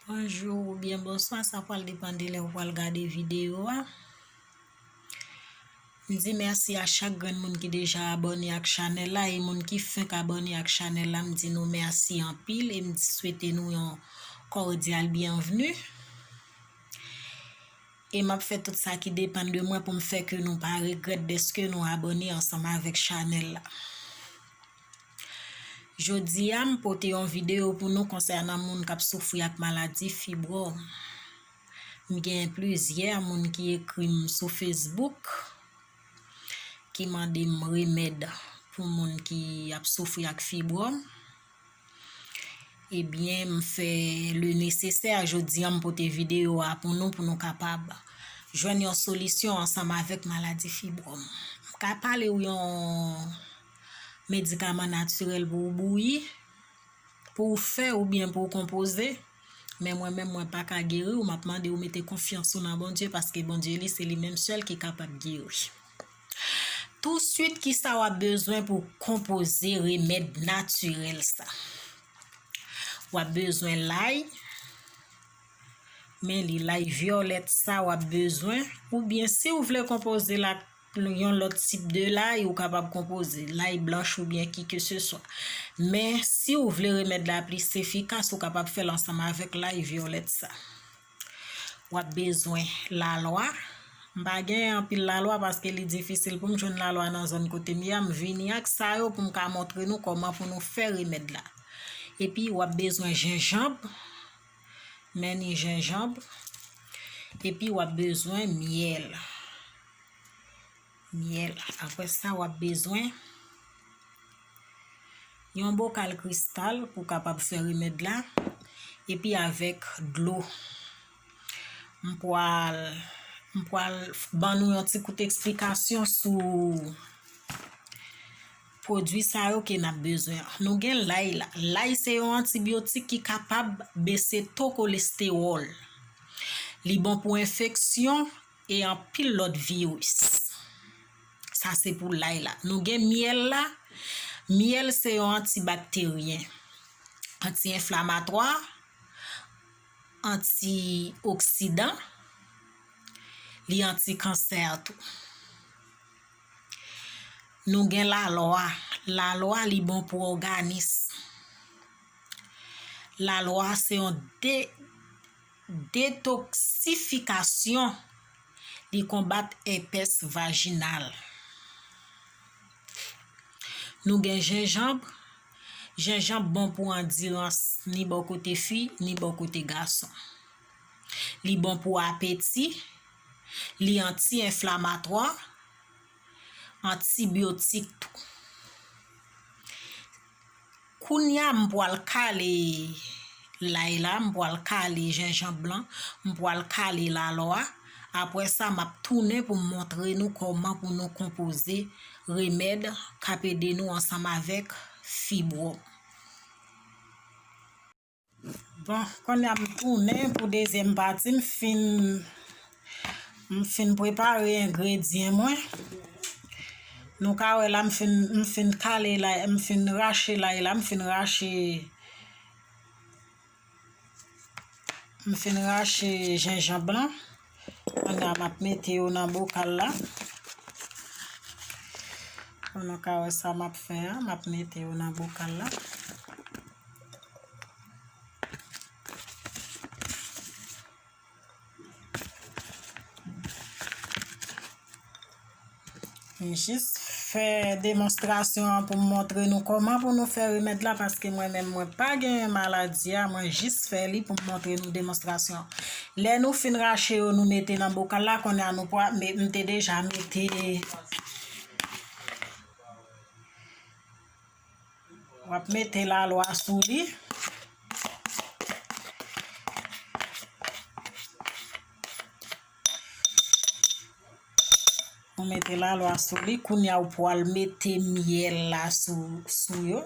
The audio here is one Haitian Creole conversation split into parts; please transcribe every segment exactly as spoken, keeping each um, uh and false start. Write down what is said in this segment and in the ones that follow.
Bonjou oubyen bonswa, sa pral depann de lè ou pral gade videyo a. M di mèsi a chak grenn moun ki deja abòne ak chanèl la e moun ki fenk abòne ak chanèl la, m di nou mèsi anpil e m swete nou yon kòdyal byenvni. E m ap fè tout sa ki depann de mwen pou m fè ke nou pa regrèt dèske nou abòne ansanm avèk chanèl la. Jodi a, m pote yon videyo pou nou konsènan moun k ap soufri ak maladi fibwòm. M gen plizyè moun ki ekri m sou Facebook, ki mande m remèd pou moun ki ap soufri ak fibwòm. Ebyen, m fè le nesesè. Jodi a, m pote videyo a pou nou, pou nou kapab jwenn yon solisyon ansanm avèk maladi fibwòm. M ka pale w yon medikaman natirèl pou w bouyi, pou w fè oubyen pou w konpoze. Men mwen menm, mwen pa ka geri w, m ap mande w mete konfyans ou nan Bondye, paske Bondye li, se li menm sèl ki kapab geri. Touswit, kisa w ap bezwen pou w konpoze remèd natirèl sa? W ap bezwen lay, men li lay vyolèt sa w ap bezwen, oubyen si w vle konpoze l ak yon lòt tip de lay, ou kapab konpoze lay blanch oubyen ki ke se swa. Men si w vle remèd la plis efikas, ou kapab fè l ansanm avèk lay vyolèt sa. W ap bezwen lalwa. M pa gen anpil lalwa paske li difisil pou m jwenn lalwa nan zòn kote m ye a. M vini ak sa yo pou m ka montre nou kòman pou nou fè remèd la. Epi w ap bezwen jenjanm, men ni jenjanm. Epi w ap bezwen myèl. Myèl. Apre sa, w ap bezwen yon bokal kristal pou w kapab fè remèd la, epi avèk dlo. M pral, m pral ban nou yon ti kout eksplikasyon sou pwodui sa yo ke n ap bezwen. Nou gen lay la. Lay se yon antibyotik ki kapab bese to kolestewòl. Li bon pou enfeksyon e anpil lòt viris. Sa se pou lay la. Nou gen myèl la. Myèl se yon antibakteryen, anti-enflamatwa, antioksidan, li antikansè tou. Nou gen lalwa. Lalwa, li bon pou òganis. Lalwa se yon de-, detoksifikasyon. Li konbat èpès vajinal. Nou gen jenjanm. Jenjanm bon pou andirans, ni bò kote fi, ni bò kote gason. Li bon pou apeti. Li anti-enflamatwa, antibyotik tou. Kounye a, m pral kale lay la, m pral kale jenjanm blan, m pral kale lalwa. Apre sa, m ap tounen pou m montre nou kòman pou nou konpoze remèd k ap ede nou ansanm avèk fibwòm. Bon, kounye a m tounen pou dezyèm pati, m fin, m fin prepare engredyan mwen. Nou ka wè la, m fin, m fin kale lay, m fin rache lay la, m fin rache, m fin rache jenjanm blan. Kounye a, m ap mete yo nan bokal la. Pou nou ka wè sa m ap fè a, m ap mete yo nan bokal la. M jis fè demonstrasyon an pou m montre nou kòman pou nou fè remèd la, paske mwen menm mwen pa genyen maladi a, mwen jis fè li pou m montre nou demonstrasyon. Lè nou fin rache yo, nou mete nan bokal la, kounye a nou pral, me-, m te deja mete W ap mete lalwa sou li. Ou mete lalwa sou li, kounye a ou pral mete myèl la sou, sou yo.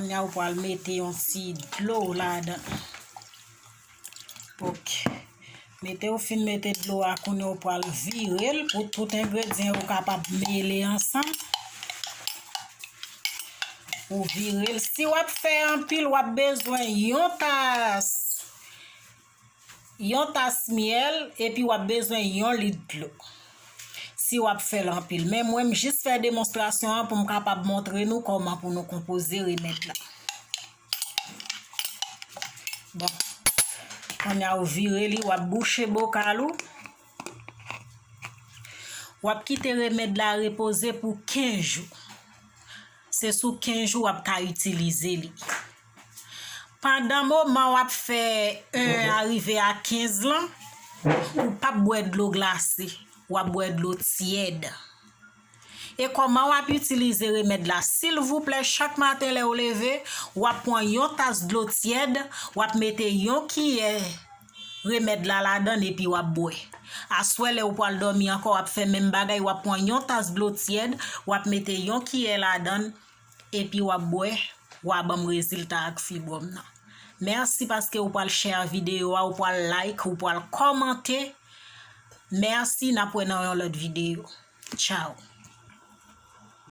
Kounye a ou pral mete yon ti dlo ladan. Ok. Mete, ou fin mete dlo a, kounye a ou pral vire l pou tout engredyan yo kapab mele ansanm. Ou vire l. Si w ap fè anpil, w ap bezwen yon tas, yon tas myèl, epi w ap bezwen yon lit dlo. Si w ap fè l anpil. Men mwen, m jis fè demonstrasyon an pou m kapab montre nou kòman pou nou konpoze remèd la. Bon. Kounye a ou vire li, w ap bouche bokal ou. W ap kite remèd la repoze pou kenz jou. Se sou kenz jou w ap ka itilize li. Pandan moman w ap fè en a rive a kenz lan, ou p ap bwè dlo glase, w ap bwè dlo tyèd. E kòman w ap itilize remèd la? Silvouplè, chak maten lè w leve, w ap pran yon tas dlo tyèd, w ap mete yon kiyè remèd la ladan l epi w ap bwè. Aswè, lè ou pral dòmi ankò, w ap fè menm bagay, w ap pran yon tas dlo tyèd, w ap mete yon kiyè ladan l, epi w ap bwè, w a ban m rezilta ak fibwòm nan. Mèsi paske ou pral share videyo a, ou pral like, ou pral kòmante. Mèsi, n ap wè nan yon lòt videyo. Tchao.